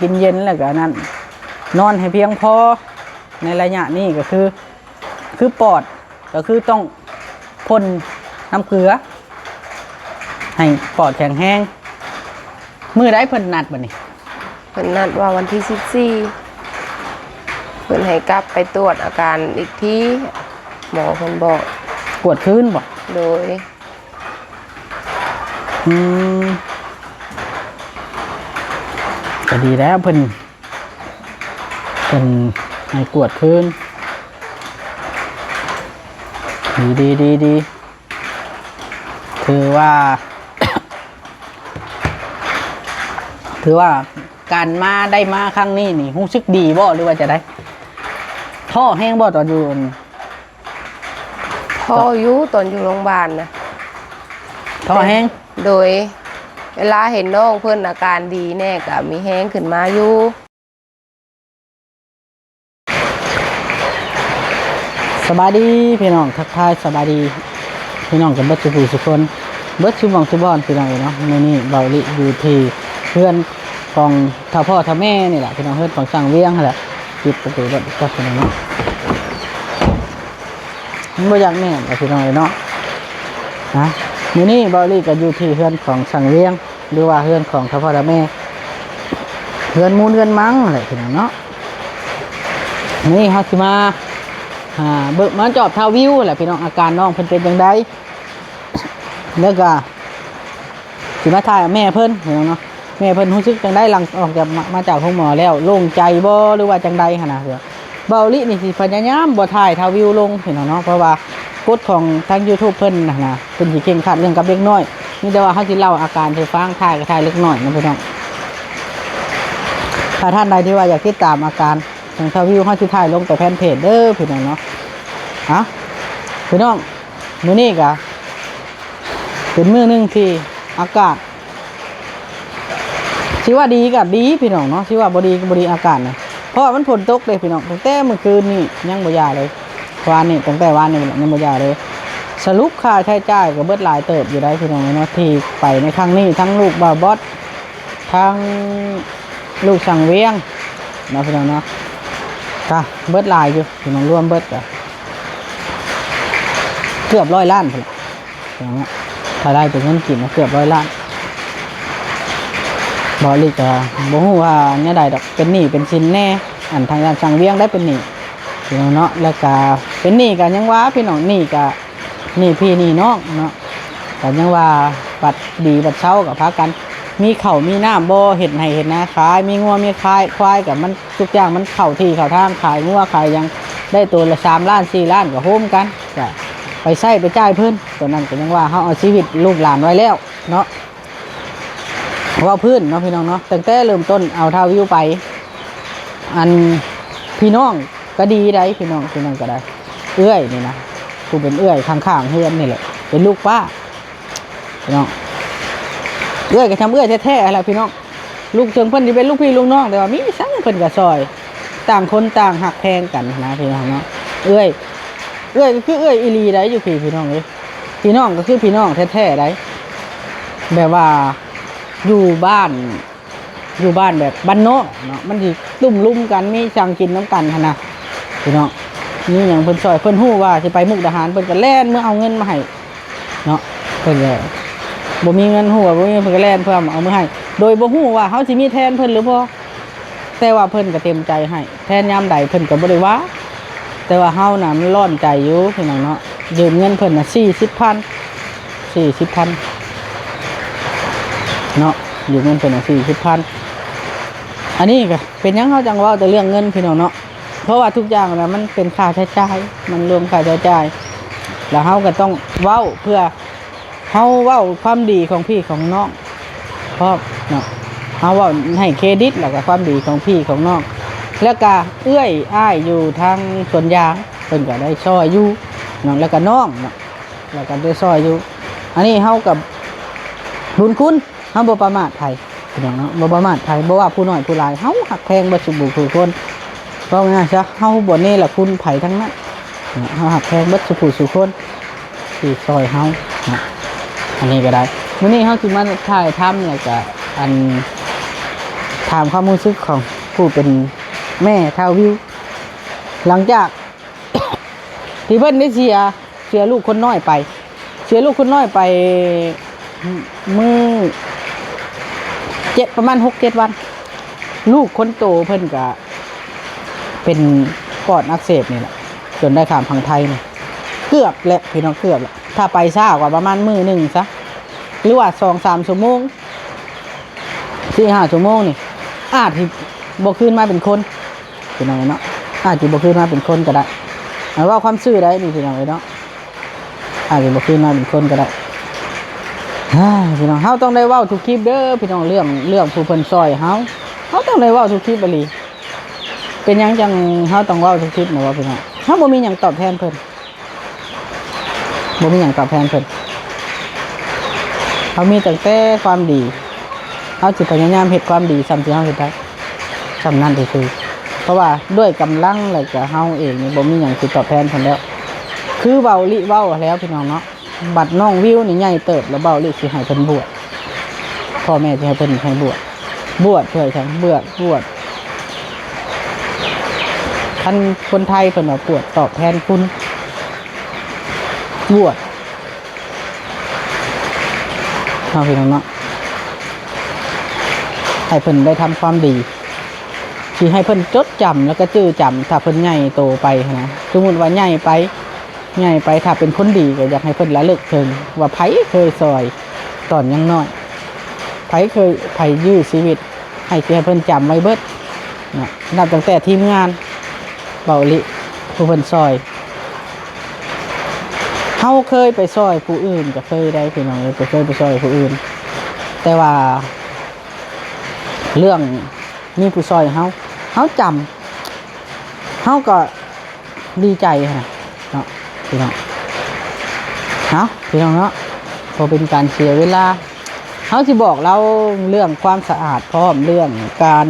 ກິນເຢັນ ແລ້ວກໍອັນນັ້ນ ນອນໃຫ້ພຽງພໍໃນໄລຍະນີ້ ກໍຄື ຄືປອດ ກໍຄືຕ້ອງພົ່ນນ້ຳເກືອ ໃຫ້ປອດແຂງແຮງ. ມື້ໃດເພິ່ນນັດບັດນີ້? ເພິ່ນນັດວ່າວັນທີສິບສີ່ ເພິ່ນໃຫ້ກັບໄປຕວດອາການອີກທີ ໝໍເພິ່ນບອກ. ກວດຄືນບໍ? ໂດຍ. ອືມ ກໍດີແລ້ວ ເພິ່ນ ເພິ່ນໃຫ້ກວດຄືນ. ດີ ດີ ດີ ດີ. ຖືວ່າ ຖືວ່າການມາ ໄດ້ມາຄັ້ງນີ້ນີ້ ຮູ້ສຶກດີບໍ່ ຫຼືວ່າຈັ່ງໃດ? ທໍ້ແຮງບໍ່ຕອນຢູ່ອັນ ທໍ້ຢູ່ ຕອນຢູ່ໂຮງບານນະ ທໍ້ແຮງ. ໂດຍ ເວລາເຫັນນ້ອງເພິ່ນອາການດີແດ່ ກໍມີແຮງຂຶ້ນມາຢູ່. ສະບາຍດີພີ່ນ້ອງ ທັກທາຍສະບາຍດີພີ່ນ້ອງກັນເບິດສູ່ຜູ້ສູ່ຄົນ ເບິດສູ່ໝ່ອງສູ່ບ່ອນພີ່ນ້ອງເອີຍເນາະ. ມື້ນີ້ເບົາອີລິຢູ່ທີ່ເຮືອນຂອງທ້າວພໍ່ທ້າວແມ່ນີ້ແຫຼະພີ່ນ້ອງ ເຮືອນຂອງຊ່າງວຽງຫັ້ນແຫຼະ. ປິດປະຕູລົດກ່ອນພີ່ນ້ອງເນາະ. ມັນບໍ່ຢາກແມ່ນລະພີ່ນ້ອງເອີຍເນາະ. ນະ ມື້ນີ້ເບົາອີລິກໍຢູ່ທີ່ເຮືອນຂອງຊ່າງວຽງ ຫຼືວ່າເຮືອນຂອງທ້າວພໍ່ທ້າວແມ່ ເຮືອນມູນເຮືອນມັງແຫຼະພີ່ນ້ອງເນາະ. ນີ້ເຮົາຊິມາ ຫາເບິ່ງ ມາຈອບທ້າວວິວແຫຼະພີ່ນ້ອງ ອາການນ້ອງເພິ່ນເປັນຈັ່ງໃດ ແລ້ວກະ ຊິມາຖ່າຍແມ່ເພິ່ນພີ່ນ້ອງເນາະ. ແມ່ເພິ່ນຮູ້ສຶກຈັ່ງໃດຫຼັງອອກຈາກ ມາ ມາຈາກໂຮງໝໍແລ້ວ ໂລ່ງໃຈບໍ່ ຫຼືວ່າຈັ່ງໃດຫັ້ນນະ? ເບົາອີລິນີ້ຊິພະຍາຍາມບໍ່ຖ່າຍທ້າວວິວລົງພີ່ນ້ອງເນາະ ເພາະວ່າກົດຂອງທາງຢູທູບເພິ່ນຫັ້ນນະ ເພິ່ນຊິເຄັ່ງຄັດເລື່ອງກັບເດັກນ້ອຍ. ມີແຕ່ວ່າເຮົາຊິເລົ່າອາການໃຫ້ຟັງ ຖ່າຍກໍຖ່າຍເລັກນ້ອຍນະພີ່ນ້ອງ. ຖ້າທ່ານໃດທີ່ວ່າຢາກຕິດຕາມອາການຂອງທ້າວວິວ ເຮົາຊິຖ່າຍລົງແຕ່ແຟນເພຈເດີພີ່ນ້ອງເນາະ. ເອົ້າ ພີ່ນ້ອງ ມື້ນີ້ກະເປັນມື້ໜຶ່ງທີ່ອາກາດ ຊິວ່າດີກໍດີພີ່ນ້ອງເນາະ ຊິວ່າບໍ່ດີກໍບໍ່ດີອາກາດນະ ເພາະວ່າມັນຝົນຕົກເດ້ພີ່ນ້ອງ. ຕັ້ງແຕ່ມື້ຄືນນີ້ຍັງບໍ່ຢ່າເລີຍ ວານນີ້ ຕັ້ງແຕ່ວານນີ້ແຫຼະ ຍັງບໍ່ຢ່າເລີຍ. ສະຫຼຸບຄ່າໃຊ້ຈ່າຍກໍເບິດຫຼາຍເຕີບຢູ່ໄດ໋ພີ່ນ້ອງເນາະ ທີ່ໄປໃນຄັ້ງນີ້ ທັງລູກບ່າວບອດ ທັງລູກຊ່າງວຽງເນາະພີ່ນ້ອງເນາະ ກະເບິດຫຼາຍຢູ່ພີ່ນ້ອງ ລວມເບິດກະເກືອບຮ້ອຍລ້ານພຸ້ນແຫຼະ. ພີ່ນ້ອງເນາະ ຖ້າໄດ້ເປັນເງິນກີບນະ ເກືອບຮ້ອຍລ້ານ. ເບົາອີລິກໍບໍ່ຮູ້ວ່າແນວໃດດອກ ເປັນໜີ້ເປັນສິນແດ່ ອັນທາງດ້ານຊ່າງວຽງໄດ້ເປັນໜີ້ພີ່ນ້ອງເນາະ ແລ້ວກະເປັນໜີ້ກໍຍັງວ່າພີ່ນ້ອງ ໜີ້ກໍໜີ້ພີ່ໜີ້ນ້ອງເນາະ ກໍຍັງວ່າບັດດີບັດເຊົາກໍພາກັນມີເຂົ້າມີນ້ຳບໍ່ ເຮັດໄຮ່ເຮັດນາຂາຍ ມີງົວມີຄວາຍ ຄວາຍກໍມັນ ທຸກຢ່າງມັນເຂົ້າທີ່ເຂົ້າທາງ ຂາຍງົວຂາຍຫຍັງໄດ້ໂຕລະສາມລ້ານສີ່ລ້ານກໍໂຮມກັນ ກໍໄປໃຊ້ໄປຈ່າຍເພິ່ນ. ໂຕນັ້ນກໍຍັງວ່າເຮົາເອົາຊີວິດລູກຫຼານໄວ້ແລ້ວເນາະ ເວົ້າພື້ນເນາະພີ່ນ້ອງເນາະ. ຕັ້ງແຕ່ເລີ່ມຕົ້ນເອົາທ້າວວິວໄປ ອັນ ພີ່ນ້ອງກໍດີໃດ໋ ພີ່ນ້ອງ ພີ່ນ້ອງກໍໄດ້ ເອື້ອຍນີ້ນະ ຜູ້ເປັນເອື້ອຍຂ້າງໆເຮືອນນີ້ແຫຼະ ເປັນລູກປ້າ ພີ່ນ້ອງ ເອື້ອຍກໍຊ່ຳເອື້ອຍແທ້ໆຫັ້ນລະພີ່ນ້ອງ. ລູກເຖິງເພິ່ນຊິເປັນລູກພີ່ລູກນ້ອງ ແຕ່ວ່າມີສັງເພິ່ນກໍຊ່ອຍ ຕ່າງຄົນຕ່າງຮັກແພງກັນນະພີ່ນ້ອງເນາະ. ເອື້ອຍ ເອື້ອຍກໍຄືເອື້ອຍອີ່ຫຼີໃດ໋ ຢູ່ພີ້ພີ່ນ້ອງເອີຍ ພີ່ນ້ອງກໍຄືພີ່ນ້ອງແທ້ໆໃດ໋ ແບບວ່າຢູ່ບ້ານ ຢູ່ບ້ານແບບບ້ານນອກເນາະ ມັນຊິຕຸ້ມລຸມກັນ ມີສັງກິນນຳກັນຫັ້ນນະພີ່ນ້ອງ. ມີຫຍັງເພິ່ນຊ່ອຍ ເພິ່ນຮູ້ວ່າຊິໄປມຸກດາຫານ ເພິ່ນກໍແລ່ນເມືອເອົາເງິນມາໃຫ້ເນາະ. ເພິ່ນກໍບໍ່ມີເງິນ ຮູ້ວ່າບໍ່ມີເງິນ ເພິ່ນກໍແລ່ນເພື່ອເອົາມາໃຫ້ ໂດຍບໍ່ຮູ້ວ່າເຮົາຊິມີແທນເພິ່ນຫຼືບໍ່. ແຕ່ວ່າເພິ່ນກໍເຕັມໃຈໃຫ້ ແທນຍາມໃດເພິ່ນກໍບໍ່ໄດ້ວ່າ. ແຕ່ວ່າເຮົານະມັນຮ້ອນໃຈຢູ່ພີ່ນ້ອງເນາະ ຢືມເງິນເພິ່ນນະສີ່ສິບພັນ ສີ່ສິບພັນເນາະ ຢືມເງິນເພິ່ນນະສີ່ສິບພັນ. ອັນນີ້ກໍເປັນຫຍັງເຮົາຈັ່ງເວົ້າແຕ່ເລື່ອງເງິນພີ່ນ້ອງເນາະ ເພາະວ່າທຸກຢ່າງນະມັນເປັນຄ່າໃຊ້ຈ່າຍ ມັນລວມຄ່າໃຊ້ຈ່າຍ ແລ້ວເຮົາກໍຕ້ອງເວົ້າເພື່ອ ເຮົາເວົ້າຄວາມດີຂອງພີ່ຂອງນ້ອງພ້ອມເນາະ ເຮົາເວົ້າໃຫ້ເຄຣດິດ ແລ້ວກໍຄວາມດີຂອງພີ່ຂອງນ້ອງ ແລ້ວກໍເອື້ອຍອ້າຍຢູ່ທາງສວນຢາງ ເພິ່ນກໍໄດ້ຊ່ອຍຢູ່ເນາະ ແລ້ວກໍນ້ອງເນາະ ແລ້ວກໍໄດ້ຊ່ອຍຢູ່. ອັນນີ້ເຮົາກໍບຸນຄຸນ ເຮົາບໍ່ປະໝາດໃຜ ພີ່ນ້ອງເນາະ ບໍ່ປະໝາດໃຜ ບໍ່ວ່າຜູ້ນ້ອຍຜູ້ຫຼາຍ ເຮົາຮັກແພງເບິດສູ່ຜູ້ສູ່ຄົນ. ເວົ້າງ່າຍໆຊະ ເຮົາບໍ່ເນລະຄຸນໃຜທັງນັ້ນເນາະ ເຮົາຮັກແພງເບິດສູ່ຜູ້ສູ່ຄົນທີ່ຊ່ອຍເຮົາເນາະ. ອັນນີ້ກໍໄດ້ ມື້ນີ້ເຮົາຊິມາຖ່າຍທຳ ແລ້ວກໍອັນ ຖາມຄວາມຮູ້ສຶກຂອງຜູ້ເປັນແມ່ທ້າວວິວ ຫຼັງຈາກທີ່ເພິ່ນໄດ້ເສຍ ເສຍລູກຄົນນ້ອຍໄປ ເສຍລູກຄົນນ້ອຍໄປມື້ເຈັດ ປະມານຫົກເຈັດວັນ ລູກຄົນໂຕເພິ່ນກະເປັນປອດອັກເສບນີ້ແຫຼະ ຈົນໄດ້ຂ້າມຝັ່ງໄທນີ້ ເກືອບແຫຼະພີ່ນ້ອງ ເກືອບແຫຼະ ຖ້າໄປຊ້າກວ່າປະມານມື້ໜຶ່ງຊະ ຫຼືວ່າສອງສາມຊົ່ວໂມງ ສີ່ຫ້າຊົ່ວໂມງນີ້ ອາດຊິບໍ່ຄືນມາເປັນຄົນ ພີ່ນ້ອງເອີຍເນາະ ອາດຊິບໍ່ຄືນມາເປັນຄົນກໍໄດ້ ເວົ້າຄວາມຊື່ໄດ໋ນີ້ພີ່ນ້ອງເອີຍເນາະ ອາດຊິບໍ່ຄືນມາເປັນຄົນກໍໄດ້ ພີ່ນ້ອງ ເຮົາຕ້ອງໄດ້ເວົ້າທຸກຄລິບເດີພີ່ນ້ອງ ເລື່ອງ ເລື່ອງຜູ້ເພິ່ນຊ່ອຍເຮົາ ເຮົາຕ້ອງໄດ້ເວົ້າທຸກຄລິບອີ່ຫຼີ ເປັນຫຍັງຈັ່ງເຮົາຕ້ອງເວົ້າທຸກຄລິບນະວະພີ່ນ້ອງ ເຮົາບໍ່ມີຫຍັງຕອບແທນເພິ່ນ ບໍ່ມີຫຍັງຕອບແທນເພິ່ນ ເຮົາມີຕັ້ງແຕ່ຄວາມດີ ເຮົາຊິພະຍາຍາມເຮັດຄວາມດີສ່ຳທີ່ເຮົາເຮັດໄດ້ ສ່ຳນັ້ນຊື່ໆ ເພາະວ່າດ້ວຍກຳລັງ ແລ້ວກະເຮົາເອງນີ້ບໍ່ມີຫຍັງຊິຕອບແທນເພິ່ນແລ້ວ ຄືເວົ້າລິເວົ້າແລ້ວພີ່ນ້ອງເນາະ ບັດນ້ອງວິວນີ້ໃຫຍ່ເຕີບແລ້ວ ເວົ້າລິຊິໃຫ້ເພິ່ນບວດ ພໍ່ແມ່ຊິໃຫ້ເພິ່ນໃຫ້ບວດ ບວດເພື່ອຫຍັງ ບວດ ບວດ ຄັນຄົນໄທເພິ່ນວ່າບວດຕອບແທນຄຸນ ບວດເນາະພີ່ນ້ອງເນາະ ໃຫ້ເພິ່ນໄດ້ທຳຄວາມດີ ທີ່ໃຫ້ເພິ່ນຈົດຈຳ ແລ້ວກໍຈື່ຈຳ ຖ້າເພິ່ນໃຫຍ່ໂຕໄປຫັ້ນນະ ສົມມຸດວ່າໃຫຍ່ໄປ ໃຫຍ່ໄປ ຖ້າເປັນຄົນດີກໍຢາກໃຫ້ເພິ່ນລະລຶກເຖິງວ່າ ໃຜເຄີຍຊ່ອຍຕອນຍັງນ້ອຍ ໃຜເຄີຍ ໃຜຢື້ຊີວິດ ໃຫ້ ຊິໃຫ້ເພິ່ນຈຳໄວ້ເບິດເນາະ ນັບຕັ້ງແຕ່ທີມງານ ເວົ້າອີ່ຫຼີ ຜູ້ເພິ່ນຊ່ອຍ ເຮົາເຄີຍໄປຊ່ອຍຜູ້ອື່ນກໍເຄີຍໄດ໋ພີ່ນ້ອງເອີຍ ກໍເຄີຍໄປຊ່ອຍຜູ້ອື່ນ ແຕ່ວ່າເລື່ອງມີຜູ້ຊ່ອຍເຮົາ ເຮົາຈຳ ເຮົາກໍດີໃຈຫັ້ນນະເນາະ ພີ່ນ້ອງ ເອົາ ພີ່ນ້ອງເນາະ ບໍ່ເປັນການເສຍເວລາ ເຮົາຊິບອກລາວເລື່ອງຄວາມສະອາດພ້ອມ ເລື່ອງການ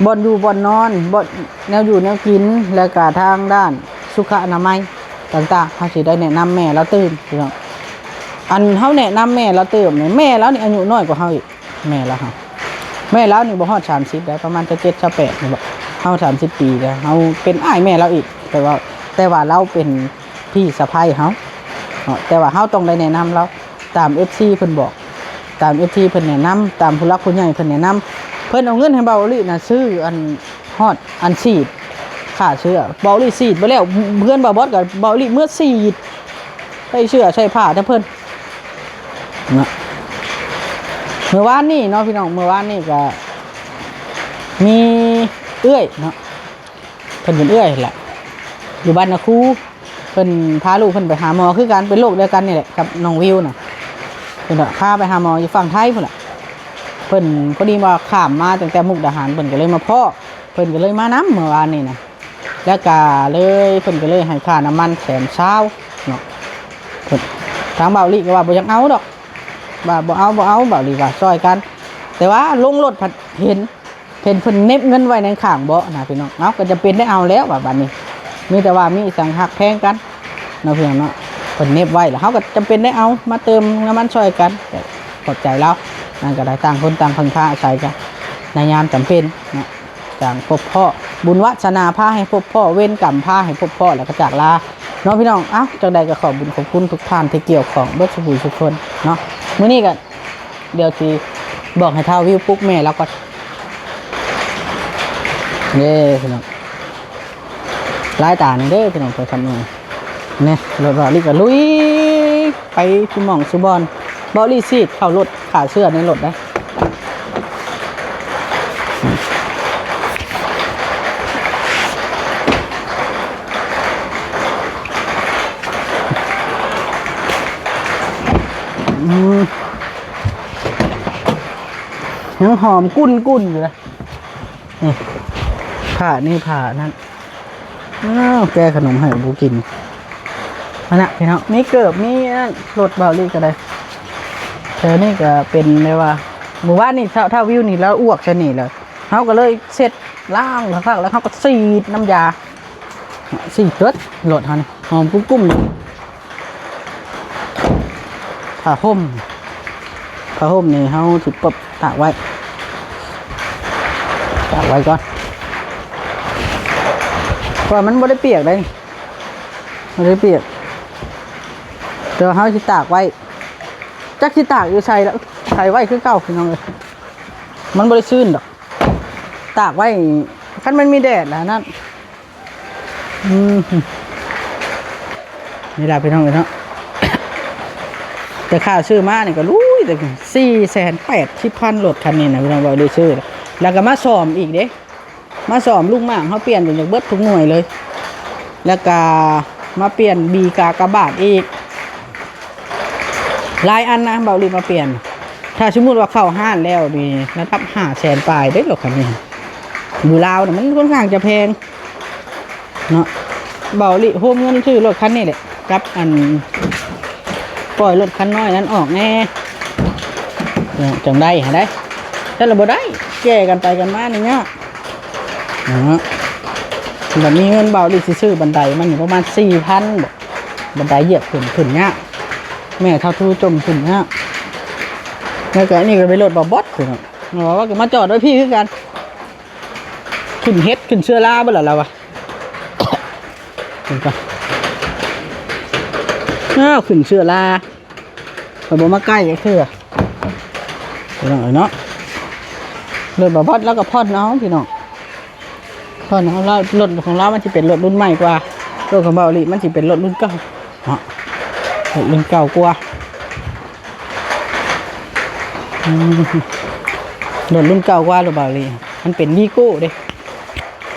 ບ່ອນຢູ່ບ່ອນນອນ ບ່ອນແນວຢູ່ແນວກິນ ແລ້ວກະທາງດ້ານສຸຂະອະນາໄມຕ່າງໆ ເຮົາຊິໄດ້ແນະນຳແມ່ລາວຕື່ມ ພີ່ນ້ອງ ອັນເຮົາແນະນຳແມ່ລາວຕື່ມນີ້ ແມ່ລາວນີ້ອາຍຸນ້ອຍກວ່າເຮົາອີກ ແມ່ລາວ ແມ່ລາວນີ້ບໍ່ຮອດສາມສິບໄດ໋ ປະມານຊາວເຈັດ ຊາວແປດນີ້ບໍ ເຮົາສາມສິບປີແລ້ວ ເຮົາເປັນອ້າຍແມ່ລາວອີກ ແຕ່ວ່າ ແຕ່ວ່າລາວເປັນພີ່ສະໃພ້ເຮົາເນາະ ແຕ່ວ່າເຮົາຕ້ອງໄດ້ແນະນຳລາວ ຕາມເອັຟຊີເພິ່ນບອກ ຕາມເອັຟຊີເພິ່ນແນະນຳ ຕາມຜູ້ຫຼັກຜູ້ໃຫຍ່ເພິ່ນແນະນຳ ເພິ່ນເອົາເງິນໃຫ້ເບົາອີ່ຫຼີນະ ຊື້ອັນ ຮອດອັນສີດຂ້າເຊື້ອ ເບົາອີ່ຫຼີສີດໄປແລ້ວ ເພື່ອນບ່າວບອດກໍເບົາອີ່ຫຼີເມືອສີດ ໃສ່ເສື້ອໃສ່ຜ້ານຳເພິ່ນເນາະ ມື້ວານນີ້ເນາະພີ່ນ້ອງ ມື້ວານນີ້ກໍມີເອື້ອຍເນາະ ເພິ່ນເປັນເອື້ອຍຫັ້ນແຫຼະ ຢູ່ບ້ານນາຄູ ເພິ່ນພາລູກເພິ່ນໄປຫາໝໍຄືກັນ ເປັນໂລກດຽວກັນນີ້ແຫຼະກັບນ້ອງວິວນະ ເພິ່ນວ່າພາໄປຫາໝໍຢູ່ຝັ່ງໄທພຸ້ນລະ ເພິ່ນພໍດີວ່າຂ້າມມາຕັ້ງແຕ່ມຸກດາຫານ ເພິ່ນກໍເລີຍມາພໍ້ ເພິ່ນກໍເລີຍມານຳມື້ວານນີ້ນະ ແລ້ວກະເລີຍ ເພິ່ນກໍເລີຍໃຫ້ຄ່ານ້ຳມັນແສນຊາວເນາະ ເພິ່ນ ທາງເບົາອີ່ຫຼີກໍວ່າບໍ່ຢາກເອົາດອກ ວ່າບໍ່ເອົາ ບໍ່ເອົາ ເບົາອີ່ຫຼີວ່າຊ່ອຍກັນ ແຕ່ວ່າລົງລົດພັດເຫັນ ເຫັນເພິ່ນເໜັບເງິນໄວ້ໃນຂ້າງເບາະນະພີ່ນ້ອງ ເຮົາກໍຈຳເປັນໄດ້ເອົາແລ້ວວ່າບັດນີ້ ມີແຕ່ວ່າມີສັງຮັກແພງກັນເນາະພີ່ນ້ອງເນາະ ເພິ່ນເໜັບໄວ້ແລ້ວ ເຮົາກໍຈຳເປັນໄດ້ເອົາມາເຕີມນ້ຳມັນຊ່ອຍກັນ ກໍຂອບໃຈລາວ ນັ້ນກໍໄດ້ ຕ່າງຄົນຕ່າງເພິ່ງພາອາໄສກັນໃນຍາມຈຳເປັນເນາະ ຕ່າງພົບພໍ້ ບຸນວາດສະໜາພາໃຫ້ພົບພໍ້ ເວນກຳພາໃຫ້ພົບພໍ້ ແລ້ວກໍຈາກລາເນາະພີ່ນ້ອງ ເອົ້າ ຈັ່ງໃດກໍຂອບບຸນຂອບຄຸນທຸກທ່ານທີ່ກ່ຽວຂ້ອງເບິດສູ່ຜູ້ສູ່ຄົນເນາະ ມື້ນີ້ກໍ ດຽວຊິບອກໃຫ້ທ້າວວິວປຸກແມ່ລາວກ່ອນ ເດ້ພີ່ນ້ອງ ຫຼາຍຕານີ້ເດ້ພີ່ນ້ອງ ໄປທຳເອີ ນີ້ ລົດເບົາອີ່ຫຼີກໍລຸຍໄປສູ່ໝ່ອງສູ່ບ່ອນ ເບົາອີ່ຫຼີສີດເຂົ້າລົດ ຂ້າເຊື້ອໃນລົດໄດ໋ ອືມ ຍັງຫອມກຸ້ນໆຢູ່ເລີຍ ນີ້ ຜ້ານີ້ຜ້ານັ້ນ ອ້າວ ແກະຂະໜົມໃຫ້ບໍ່ກິນ ອັນນະພີ່ນ້ອງ ມີເກີບ ມີອັນນັ້ນ ລົດເບົາລີກະໄດ້ ແຖວນີ້ກະເປັນແບບວ່າ ມື້ວານນີ້ທ້າວ ທ້າວວິວນີ້ລາວອວກໃສ່ນີ້ແຫຼະ ເຮົາກະເລີຍເຊັດລ້າງຄັກໆ ແລ້ວເຮົາກະສີດນ້ຳຢາ ສີດເບິດ ລົດເຮົານີ້ ຫອມກຸ້ມໆ ຜ້າຫົ່ມ ຜ້າຫົ່ມນີ້ເຮົາຊິປົດຕາກໄວ້ ຕາກໄວ້ກ່ອນ ເພາະວ່າມັນບໍ່ໄດ້ປຽກເດ້ ບໍ່ໄດ້ປຽກ ແຕ່ວ່າເຮົາຊິຕາກໄວ້ ຈັກຊິຕາກຢູ່ໃສລະ ໃສ່ໄວ້ຄືເກົ່າພີ່ນ້ອງເອີຍ ມັນບໍ່ໄດ້ຊື້ນດອກ ຕາກໄວ້ ຄັນມັນມີແດດລະນັ້ນ ອືມ ນີ້ລະພີ່ນ້ອງເອີຍເນາະ ແຕ່ຄ່າຊື້ມານີ້ກໍລຸຍ ແຕ່ສີ່ແສນແປດສິບພັນ ລົດຄັນນີ້ນະພີ່ນ້ອງ ເວົ້າໄດ້ຊື້ ແລ້ວກໍມາສ້ອມອີກເດ້ ມາສ້ອມລູກໝາກເຮົາປ່ຽນຈົນຈະເບິດທຸກໜ່ວຍເລີຍ ແລ້ວກໍມາປ່ຽນບີກາກະບາດອີກ ຫຼາຍອັນນະ ເບົາລິມາປ່ຽນ ຖ້າສົມມຸດວ່າເຂົ້າຮ້ານແລ້ວນີ້ ລະດັບຫ້າແສນປາຍເດ້ ລົດຄັນນີ້ ຢູ່ລາວນະ ມັນຄ່ອນຂ້າງຈະແພງເນາະ ເບົາລິໂຮມເງິນຊື້ລົດຄັນນີ້ແຫຼະ ກັບອັນ ປ່ອຍລົດຄັນນ້ອຍນັ້ນອອກແດ່ ຈັ່ງໄດ້ຫັ້ນໃດ ແຕ່ລະບໍ່ໄດ້ ແກ່ກັນໄປກັນມານີ້ຍາກ ເນາະ ບັດມີເງິນເບົາລິຊິຊື້ບັນໄດມັນຢູ່ປະມານສີ່ພັນບໍ ບັນໄດຢຽບຂຶ້ນ ຂຶ້ນຍາກ ແມ່ເຖົ້າທູຈົມຂຶ້ນຍາກ ແລ້ວກໍອັນນີ້ກໍເປັນລົດເບົາບອດ ເນາະ ວ່າກໍມາຈອດໄວ້ພີ້ຄືກັນ ຂຶ້ນເຫັດຂຶ້ນເຊື້ອລາເບິດລະລາວວ່າ ເບິ່ງກ່ອນ ອ້າວ ຂຶ້ນເຊື້ອລາ ຂ້ອຍບໍ່ມາໃກ້ຈັກເທື່ອ ພີ່ນ້ອງເອີຍເນາະ ລົດບໍ່ພອດ ລາວກໍຜ່ອນເອົາພີ່ນ້ອງ ຜ່ອນເອົາລາວ ລົດຂອງລາວມັນຊິເປັນລົດລຸ້ນໃໝ່ກວ່າ ລົດຂອງເບົາອີຫຼີມັນຊິເປັນລົດລຸ້ນເກົ່າເນາະ ລົດລຸ້ນເກົ່າກວ່າ ອືມ ລົດລຸ້ນເກົ່າກວ່າ ລົດເບົາອີຫຼີ ມັນເປັນວີໂກ້ເດ້.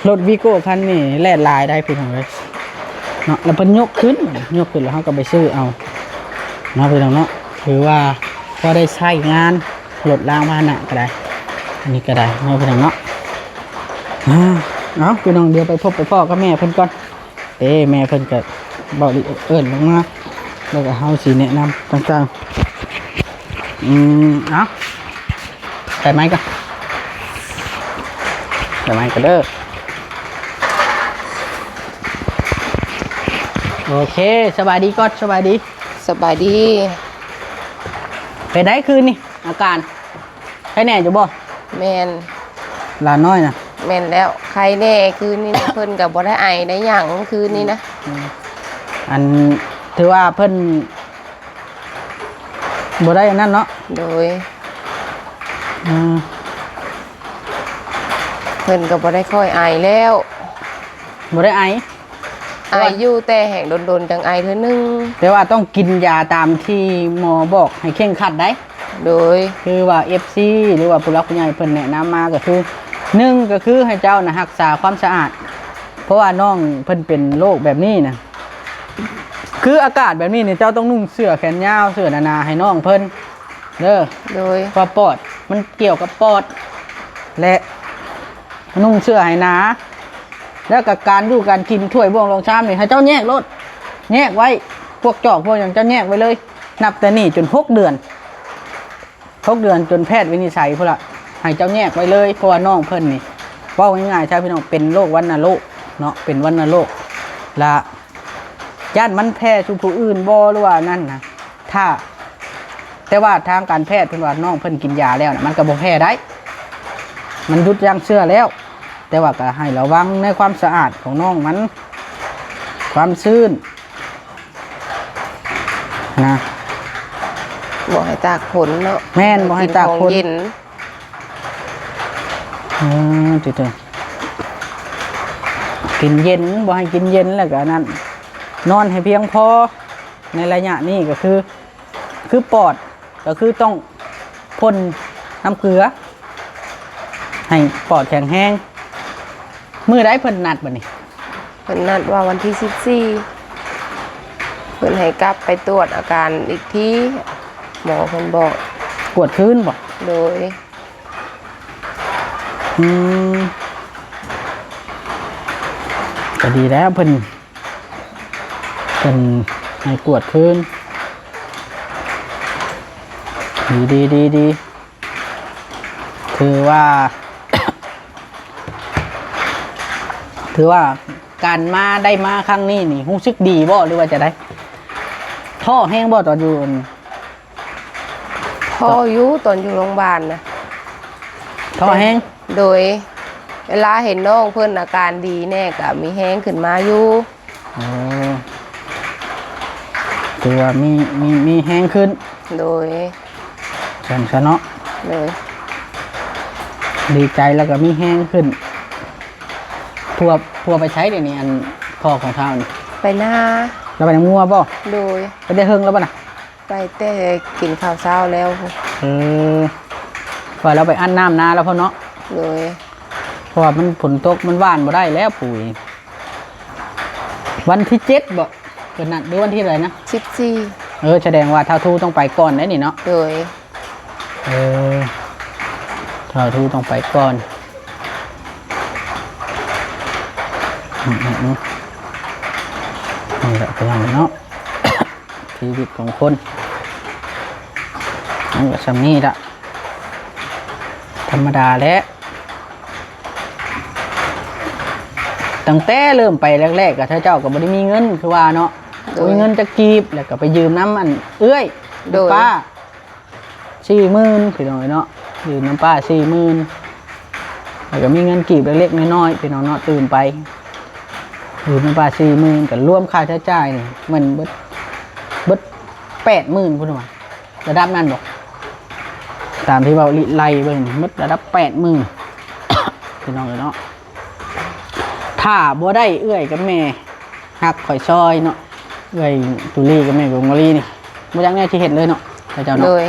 ລົດວີໂກ້ຄັນນີ້ແລ່ນຫຼາຍໄດ໋ພີ່ນ້ອງເອີຍເນາະ ແລ້ວເພິ່ນຍົກຂຶ້ນ ຍົກຂຶ້ນແລ້ວເຮົາກໍໄປຊື້ເອົາເນາະພີ່ນ້ອງເນາະ ຖືວ່າພໍໄດ້ໃຊ້ງານລົດລາງພາຫະນະກໍໄດ້ ອັນນີ້ກໍໄດ້ເນາະພີ່ນ້ອງເນາະ ອາ ເອົາພີ່ນ້ອງ ດຽວໄປພົບໄປພໍ້ກັບແມ່ເພິ່ນກ່ອນເດ້ ແມ່ເພິ່ນກໍເວົ້າເອີ້ນລົງມາ ແລ້ວກໍເຮົາຊິແນະນຳຕ່າງໆ ອືມ ເອົາ ໄປໄມ້ກ່ອນ ໄປໄມ້ກ່ອນເດີ ໂອເຄ ສະບາຍດີກ່ອນ ສະບາຍດີ ສະບາຍດີ ເປັນໃດຄືນນີ້ ອາການ ໄຄແນ່ຢູ່ບໍ່? ແມ່ນ ຫຼານນ້ອຍນະ ແມ່ນແລ້ວ ໄຄແນ່ຄືນນີ້ນະ ເພິ່ນກໍບໍ່ໄດ້ໄອໄດ້ຫຍັງຄືນນີ້ນະ ອືມ ອັນ ຖືວ່າເພິ່ນ ບໍ່ໄດ້ອັນນັ້ນເນາະ ໂດຍ ອືມ ເພິ່ນກໍບໍ່ໄດ້ຄ່ອຍໄອແລ້ວ ບໍ່ໄດ້ໄອ ໄອຢູ່ ແຕ່ແຮ່ງດົນໆ ຈັ່ງໄອເທື່ອໜຶ່ງ ແຕ່ວ່າຕ້ອງກິນຢາຕາມທີ່ໝໍບອກໃຫ້ເຄັ່ງຄັດໄດ໋ ໂດຍ ຄືວ່າເອັຟຊີ ຫຼືວ່າຜູ້ຫຼັກຜູ້ໃຫຍ່ເພິ່ນແນະນຳມາກໍຄື ໜຶ່ງ ກໍຄືໃຫ້ເຈົ້ານະຮັກສາຄວາມສະອາດ ເພາະວ່ານ້ອງເພິ່ນເປັນໂລກແບບນີ້ນະ ຄືອາກາດແບບນີ້ນີ້ ເຈົ້າຕ້ອງນຸ່ງເສື້ອແຂນຍາວ ເສື້ອໜາໆ ໃຫ້ນ້ອງເພິ່ນເດີ ໂດຍ ເພາະວ່າປອດ ມັນກ່ຽວກັບປອດ ແລະ ນຸ່ງເສື້ອໃຫ້ໜາ ແລ້ວກໍການຢູ່ການກິນ ຖ້ວຍບ່ວງລອງຊາມນີ້ ໃຫ້ເຈົ້າແຍກໂລດ ແຍກໄວ້ ພວກຈອກພວກຫຍັງ ເຈົ້າແຍກໄວ້ເລີຍ ນັບແຕ່ນີ້ຈົນຫົກເດືອນ ຫົກເດືອນຈົນແພດວິນິດໄສພຸ້ນລະ ໃຫ້ເຈົ້າແຍກໄວ້ເລີຍ ເພາະວ່ານ້ອງເພິ່ນນີ້ ເວົ້າງ່າຍໆຊະພີ່ນ້ອງ ເປັນໂລກວັນນະໂລກເນາະ ເປັນວັນນະໂລກ ລະຢ້ານມັນແຜ່ສູ່ຜູ້ອື່ນບໍ່ ຫຼືວ່ານັ້ນນະ ຖ້າ ແຕ່ວ່າທາງການແພດເພິ່ນວ່ານ້ອງເພິ່ນກິນຢາແລ້ວນະ ມັນກໍບໍ່ແຜ່ໄດ້ ມັນຢຸດຢັ້ງເຊື້ອແລ້ວ ແຕ່ວ່າກໍໃຫ້ລະວັງໃນຄວາມສະອາດຂອງນ້ອງມັນ ຄວາມຊື້ນ ນະ ບໍ່ໃຫ້ຕາກຝົນເນາະ ແມ່ນ ບໍ່ໃຫ້ຕາກຝົນ ກິນຂອງເຢັນ ເອີ ຕິເຕີ ກິນເຢັນ ບໍ່ໃຫ້ກິນເຢັນ ແລ້ວກໍອັນນັ້ນ ນອນໃຫ້ພຽງພໍ ໃນໄລຍະນີ້ກໍຄື ຄືປອດ ກໍຄືຕ້ອງພົ່ນນ້ຳເກືອ ໃຫ້ປອດແຂງແຮງ ມື້ໃດເພິ່ນນັດບັດນີ້? ເພິ່ນນັດວ່າວັນທີສິບສີ່ ເພິ່ນໃຫ້ກັບໄປຕວດອາການອີກທີ ໝໍເພິ່ນບອກ ກວດຄືນບໍ? ໂດຍ ອືມ ກໍດີແລ້ວ ເພິ່ນ ເພິ່ນໃຫ້ກວດຄືນ ດີໆ ດີໆ ຖືວ່າ ຖືວ່າການມາ ໄດ້ມາຄັ້ງນີ້ນີ້ ຮູ້ສຶກດີບໍ່ ຫຼືວ່າຈັ່ງໃດ? ທໍ້ແຮງບໍ່ຕອນຢູ່ອັນ ທໍ້ຢູ່ ຕອນຢູ່ໂຮງບານນະ ທໍ້ແຮງ ໂດຍ ເວລາເຫັນນ້ອງເພິ່ນອາການດີແດ່ກໍມີແຮງຂຶ້ນມາຢູ່. ໂອ້ ຖືວ່າມີ ມີ ມີແຮງຂຶ້ນ. ໂດຍ ຊັ້ນຊະເນາະ. ໂດຍ ດີໃຈແລ້ວກໍມີແຮງຂຶ້ນ. ຜົວ ຜົວໄປໃສດຽວນີ້ ອັນພໍ່ຂອງທ້າວນີ້? ໄປນາ. ລາວໄປນຳງົວບໍ່? ໂດຍ ໄປແຕ່ເຫິງແລ້ວບໍ່ນະ? ໄປແຕ່ກິນເຂົ້າເຊົ້າແລ້ວ. ເອີ ວ່າລາວໄປອັດນ້ຳນາແລ້ວພຸ້ນເນາະ. ໂດຍ ເພາະວ່າມັນຝົນຕົກ ມັນຫວ່ານບໍ່ໄດ້ແລ້ວປຸ໋ຍ. ວັນທີເຈັດບໍ່ ເພິ່ນນັດ ຫຼືວັນທີເທົ່າໃດນະ? ສິບສີ່. ເອີ ສະແດງວ່າທ້າວທູຕ້ອງໄປກ່ອນໄດ໋ນີ້ເນາະ. ໂດຍ ເອີ ທ້າວທູຕ້ອງໄປກ່ອນ. ອືມໆໆ ນີ້ແຫຼະ ພີ່ນ້ອງເນາະ. ຊີວິດຂອງຄົນມັນກໍຊ່ຳນີ້ລະ ທຳມະດາແຫຼະ. ຕັ້ງແຕ່ເລີ່ມໄປແລກໆ ກໍເຂົາເຈົ້າກໍບໍ່ໄດ້ມີເງິນຄືວ່າເນາະ. ໂດຍ ບໍ່ມີເງິນຈັກກີບ ແລ້ວກໍໄປຢືມນຳອັນເອື້ອຍ ໂດຍ ປ້າ ສີ່ໝື່ນ ພີ່ນ້ອງເອີຍເນາະ. ຢືມນຳປ້າສີ່ໝື່ນ ແລ້ວກໍມີເງິນກີບເລັກໆນ້ອຍໆ ພີ່ນ້ອງເນາະ ຕື່ມໄປ ຢືມນຳປ້າສີ່ໝື່ນ ກໍລວມຄ່າໃຊ້ຈ່າຍນີ້ ມັນເບິດ ເບິດແປດໝື່ນພຸ້ນວ່າ ລະດັບນັ້ນບໍ່? ຕາມທີ່ເວົ້າລິໄລເບິ່ງ ໝົດລະດັບແປດໝື່ນ ພີ່ນ້ອງເອີຍເນາະ. ຖ້າບໍ່ໄດ້ເອື້ອຍກັບແມ່ຮັກຂ້ອຍຊອຍເນາະ ເອື້ອຍຕູລີກັບແມ່ກົງມາລີນີ້ ບໍ່ຈັກແນວຊິເຮັດເລີຍເນາະ ເຈົ້າເນາະ. ໂດຍ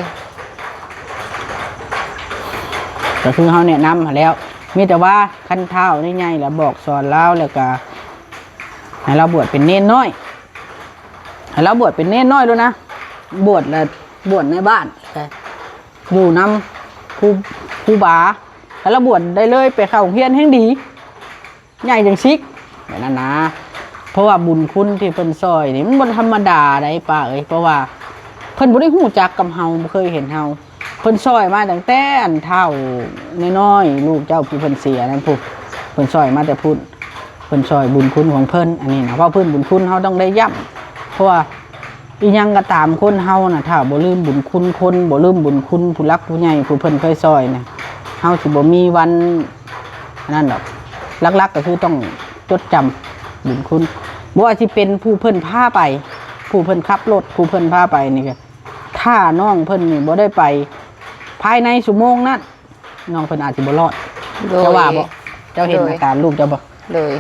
ກໍຄືເຮົາແນະນຳຫັ້ນແລ້ວ ມີແຕ່ວ່າຄັນທ້າວນີ້ໃຫຍ່ແລ້ວ ບອກສອນລາວ ແລ້ວກໍໃຫ້ລາວບວດເປັນເນນນ້ອຍ ໃຫ້ລາວບວດເປັນເນນນ້ອຍໂລດນະ. ບວດລະ ບວດໃນບ້ານ ຢູ່ນຳຄູ ຄູບາ ໃຫ້ລາວບວດໄດ້ເລີຍ ໄປເຂົ້າໂຮງຮຽນແຮ່ງດີ ໃຫຍ່ຈັ່ງຊິກ ແບບນັ້ນນະ. ເພາະວ່າບຸນຄຸນທີ່ເພິ່ນຊ່ອຍນີ້ ມັນບໍ່ທຳມະດາໃດປ້າເອີຍ ເພາະວ່າເພິ່ນບໍ່ໄດ້ຮູ້ຈັກກັບເຮົາ ບໍ່ເຄີຍເຫັນເຮົາ. ເພິ່ນຊ່ອຍມາຕັ້ງແຕ່ອັນທ້າວນ້ອຍໆ ລູກເຈົ້າຜູ້ເພິ່ນເສຍນັ້ນພຸ້ນ ເພິ່ນຊ່ອຍມາແຕ່ພຸ້ນ ເພິ່ນຊ່ອຍ ບຸນຄຸນຂອງເພິ່ນ ອັນນີ້ນະ ເວົ້າພື້ນບຸນຄຸນເຮົາຕ້ອງໄດ້ຢ້ຳ ເພາະວ່າອີ່ຫຍັງກໍຕາມ ຄົນເຮົານະ ຖ້າບໍ່ລືມບຸນຄຸນຄົນ ບໍ່ລືມບຸນຄຸນຜູ້ຫຼັກຜູ້ໃຫຍ່ ຜູ້ເພິ່ນເຄີຍຊ່ອຍນະ ເຮົາຊິບໍ່ມີວັນອັນນັ້ນດອກ. ຫຼັກໆກໍຄືຕ້ອງຈົດຈຳບຸນຄຸນ ບໍ່ວ່າຊິເປັນຜູ້ເພິ່ນພາໄປ ຜູ້ເພິ່ນຂັບລົດ ຜູ້ເພິ່ນພາໄປນີ້ກໍ ຖ້ານ້ອງເພິ່ນນີ້ບໍ່ໄດ້ໄປພາຍໃນຊົ່ວໂມງນັ້ນ ນ້ອງເພິ່ນອາດຊິບໍ່ລອດ. ໂດຍ ເຈົ້າວ່າບໍ່? ເຈົ້າເຫັນ ໂດຍ ອາການລູກເຈົ້າບໍ່? ໂດຍ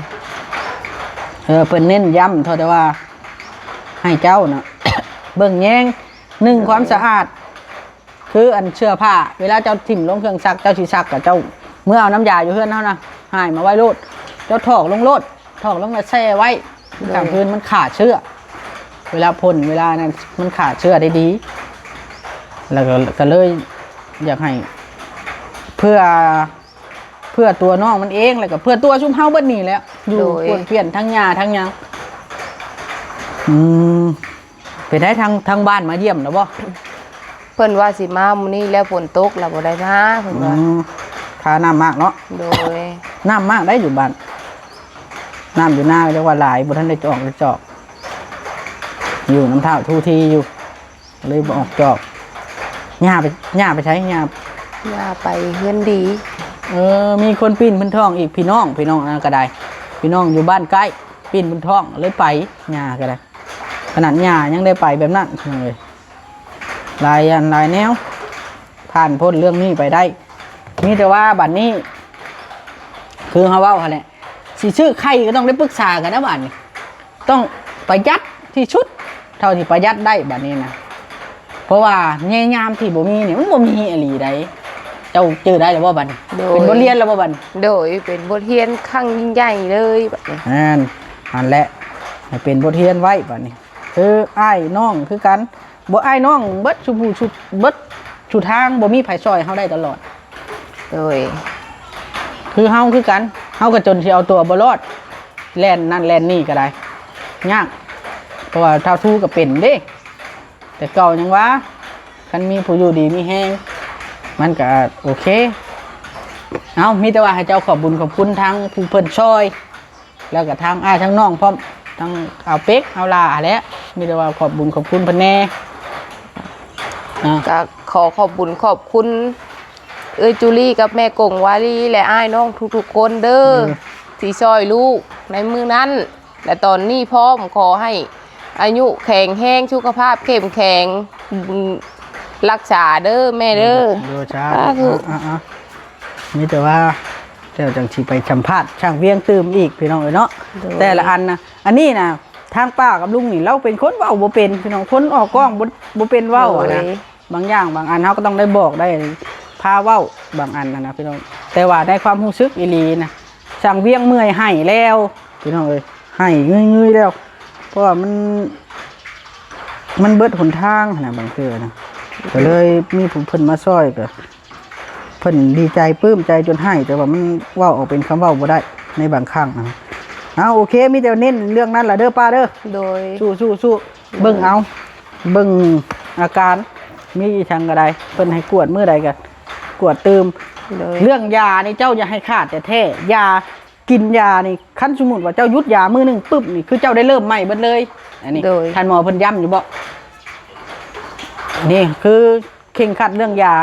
ເອີ ເພິ່ນເນັ້ນຢ້ຳເທົ່າແຕ່ວ່າໃຫ້ເຈົ້ານະ ເບິ່ງແຍງ ໜຶ່ງ ໂດຍ ຄວາມສະອາດ ຄືອັນເສື້ອຜ້າ ເວລາເຈົ້າຖິ້ມລົງເຄື່ອງຊັກ ເຈົ້າຊິຊັກ ກໍເຈົ້າເມືອເອົານ້ຳຢາຢູ່ເຮືອນເຮົານະ ຫາຍມາໄວ້ໂລດ ເຈົ້າຖອກລົງໂລດ ຖອກລົງແລ້ວແຊ່ໄວ້ ໂດຍ ກາງຄືນມັນຂ້າເຊື້ອ ເວລາຝົນເວລານັ້ນມັນຂ້າເຊື້ອໄດ້ດີ ແລ້ວກໍ ກໍເລີຍຢາກໃຫ້ເພື່ອ ເພື່ອຕົວນ້ອງມັນເອງ ແລ້ວກໍເພື່ອຕົວຊຸມເຮົາເບິດນີ້ແຫຼະ ຢູ່ ໂດຍ ປ້ວນປ່ຽນທັງຫຍ້າທັງຫຍັງ. ອືມ ເປັນໃດ ທາງ ທາງບ້ານມາຢ້ຽມແລ້ວບໍ່? ເພິ່ນວ່າຊິມາມື້ນີ້ແລ້ວ ຝົນຕົກແລ້ວບໍ່ໄດ້ມາ ເພິ່ນວ່າ. ອືມ ຄ່ານ້ຳມາກເນາະ. ໂດຍ ນ້ຳມາກໄດ໋ຢູ່ບ້ານ ນ້ຳຢູ່ນາກໍຈັກວ່າຫຼາຍ ບໍ່ທັນໄດ້ຈອກໄດ້ຈອກ ຢູ່ນຳທ້າວທູທີຢູ່ ເລີຍບໍ່ອອກຈອກ. ຍ່າໄປ ຍ່າໄປໃສ? ຍ່າ ຍ່າໄປເຮືອນດີ. ເອີ ມີຄົນປີ້ນເພິ່ນທ້ອງອີກ ພີ່ນ້ອງ ພີ່ນ້ອງນັ້ນກໍໄດ້ ພີ່ນ້ອງຢູ່ບ້ານໃກ້ ປີ້ນເພິ່ນທ້ອງ ເລີຍໄປ ຍ່າກໍໄດ້. ຂະໜາດຍ່າຍັງໄດ້ໄປແບບນັ້ນ ເອີຍ ຫຼາຍຢ່າງຫຼາຍແນວ ຜ່ານພົ້ນເລື່ອງນີ້ໄປໄດ້. ມີແຕ່ວ່າບັດນີ້ ຄືເຮົາເວົ້າຫັ້ນແຫຼະ ຊິຊື້ໄຂ່ກໍຕ້ອງໄດ້ປຶກສາກັນນະບັດນີ້ ຕ້ອງປະຢັດທີ່ສຸດເທົ່າທີ່ປະຢັດໄດ້ບັດນີ້ນະ ເພາະວ່າແຍຍາມທີ່ບໍ່ມີນີ້ ມັນບໍ່ມີອີ່ຫຼີໃດ໋. ເຈົ້າຈື່ໄດ້ແລ້ວບໍ່ບັດນີ້? ໂດຍ ເປັນບົດຮຽນແລ້ວບໍ່ບັດນີ້? ໂດຍ ເປັນບົດຮຽນຄັ້ງຍິ່ງໃຫຍ່ເລີຍບັດນີ້. ຫັ້ນ ຫັ້ນແຫຼະ ໃຫ້ເປັນບົດຮຽນໄວ້ບັດນີ້. ຄືອ້າຍນ້ອງຄືກັນ ບໍ່ ອ້າຍນ້ອງເບິດສູ່ຜູ້ສູ່ ເບິດສູ່ທາງ ບໍ່ມີໃຜຊ່ອຍເຮົາໄດ້ຕະຫຼອດ. ໂດຍ ຄືເຮົາຄືກັນ ເຮົາກໍຈົນຊິເອົາຕົວບໍ່ລອດ ແລ່ນນັ້ນແລ່ນນີ້ກໍໄດ້ ຍາກ ເພາະວ່າທ້າວທູກໍເປັນເດ້ ແຕ່ເກົ່າຍັງວ່າ ຄັນມີຜູ້ຢູ່ດີມີແຮງ ມັນກໍໂອເຄ. ເອົາ ມີແຕ່ວ່າໃຫ້ເຈົ້າຂອບບຸນຂອບຄຸນທາງຜູ້ເພິ່ນຊ່ອຍ ແລ້ວກໍທາງອ້າຍທາງນ້ອງພ້ອມ ທັງອາວເປັກອາວຫຼ້າຫັ້ນແຫຼະ ມີແຕ່ວ່າຂອບບຸນຂອບຄຸນເພິ່ນແດ່. ອ່າ ກໍຂໍຂອບບຸນຂອບຄຸນ ເອື້ອຍຈູລີກັບແມ່ກົງວາລີ ແລະ ອ້າຍນ້ອງທຸກໆຄົນເດີ ເອີ ທີ່ຊ່ອຍລູກໃນມື້ນັ້ນ ແລະ ຕອນນີ້ພ້ອມ. ຂໍໃຫ້ອາຍຸແຂງແຮງ ສຸຂະພາບເຂັ້ມແຂງ ອືມ ລັກສາເດີແມ່ເດີ. ໂດຍ ສາທຸ ສາທຸ. ອ່າໆ ມີແຕ່ວ່າ ແລ້ວຈັ່ງຊິໄປສຳພາດຊ່າງວຽງຕື່ມອີກ ພີ່ນ້ອງເອີຍເນາະ. ໂດຍ ແຕ່ລະອັນນະ ອັນນີ້ນະ ທາງປ້າກັບລຸງນີ້ ລາວເປັນຄົນເວົ້າບໍ່ເປັນ ພີ່ນ້ອງ ຄົນອອກກ້ອງບໍ່ ບໍ່ເປັນເວົ້າ ໂດຍ ນະ. ບາງຢ່າງບາງອັນເຮົາກໍຕ້ອງໄດ້ບອກໄດ້ພາເວົ້າບາງອັນນະ ນະ ພີ່ນ້ອງ. ແຕ່ວ່າໃນຄວາມຮູ້ສຶກອີ່ຫຼີນະ ຊ່າງວຽງເມື່ອຍໄຫ້ແລ້ວ ພີ່ນ້ອງເອີຍ ໄຫ້ງືຍໆແລ້ວ ເພາະວ່າມັນ ມັນເບິດຫົນທາງຫັ້ນນະ ບາງເທື່ອນະ ກໍເລີຍມີຜູ້ເພິ່ນມາຊ່ອຍ ກໍເພິ່ນດີໃຈປຶ້ມໃຈຈົນໄຫ້ ແຕ່ວ່າມັນເວົ້າອອກເປັນຄຳເວົ້າບໍ່ໄດ້ໃນບາງຄັ້ງນະ. ເອົາ ໂອເຄ ມີແຕ່ເນັ້ນເລື່ອງນັ້ນລະເດີປ້າເດີ. ໂດຍ ສູ້ໆໆ ເບິ່ງເອົາ ເບິ່ງອາການ ມີອີ່ຫຍັງກໍໄດ້ ເພິ່ນໃຫ້ກວດມື້ໃດກໍກວດຕື່ມ. ໂດຍ ເລື່ອງຢານີ້ເຈົ້າຢ່າໃຫ້ຂາດແທ້ໆ ຢາ ກິນຢານີ້ ຄັນສົມມຸດວ່າເຈົ້າຢຸດຢາມື້ໜຶ່ງປຶບນີ້ ຄືເຈົ້າໄດ້ເລີ່ມໃໝ່ເບິດເລີຍ. ອັນນີ້ ໂດຍ ທ່ານໝໍເພິ່ນຢ້ຳຢູ່ບໍ່? ນີ້ຄືເຄັ່ງຄັດເລື່ອງຢາ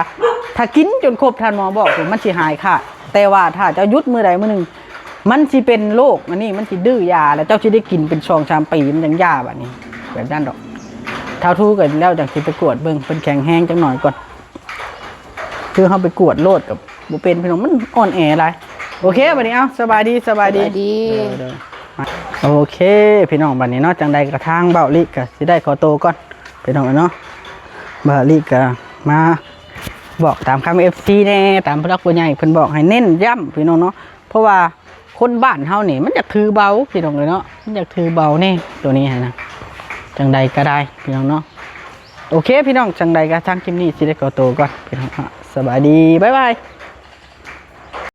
ຖ້າກິນຈົນຄົບທ່ານໝໍບອກ ມັນຊິຫາຍຂາດ ແຕ່ວ່າຖ້າເຈົ້າຢຸດມື້ໃດມື້ໜຶ່ງ ມັນຊິເປັນໂລກ ອັນນີ້ມັນຊິດື້ຢາ ແລ້ວເຈົ້າຊິໄດ້ກິນເປັນສອງສາມປີ ມັນຈັ່ງຢ່າ. ບາດນີ້ແບບນັ້ນດອກ ທ້າວທູກໍແລ້ວຈັ່ງຊິໄປກວດເບິ່ງ ເພິ່ນແຂງແຮງຈັກໜ່ອຍກ່ອນ. ຄືເຮົາໄປກວດໂລດກໍບໍ່ເປັນ ພີ່ນ້ອງ ມັນອ່ອນແອຫຼາຍ. ໂອເຄ ບັດນີ້ ເອົາ ສະບາຍດີ ສະບາຍດີ ສະບາຍດີ. ໂດຍ ໂດຍ ໂອເຄ ພີ່ນ້ອງ ບັດນີ້ເນາະ ຈັ່ງໃດກໍທາງບ່າວລິກໍຊິໄດ້ຂໍໂຕກ່ອນ ພີ່ນ້ອງເນາະ. ບ່າວລິກໍມາບອກຕາມຄຳເອັຟຊີແດ່ ຕາມຜູ້ຫຼັກຜູ້ໃຫຍ່ເພິ່ນບອກໃຫ້ເນັ້ນຢ້ຳ ພີ່ນ້ອງເນາະ ເພາະວ່າ ຄົນບ້ານເຮົານີ້ມັນຢາກຖືເບົາ ພີ່ນ້ອງເອີຍເນາະ ມັນຢາກຖືເບົາແດ່ໂຕນີ້ຫັ້ນນະ. ຈັ່ງໃດກໍໄດ້ ພີ່ນ້ອງເນາະ ໂອເຄ ພີ່ນ້ອງ ຈັ່ງໃດກໍທາງຄລິບນີ້ຊິໄດ້ຂໍໂຕກ່ອນ ພີ່ນ້ອງເນາະ ສະບາຍດີ ບາຍບາຍ.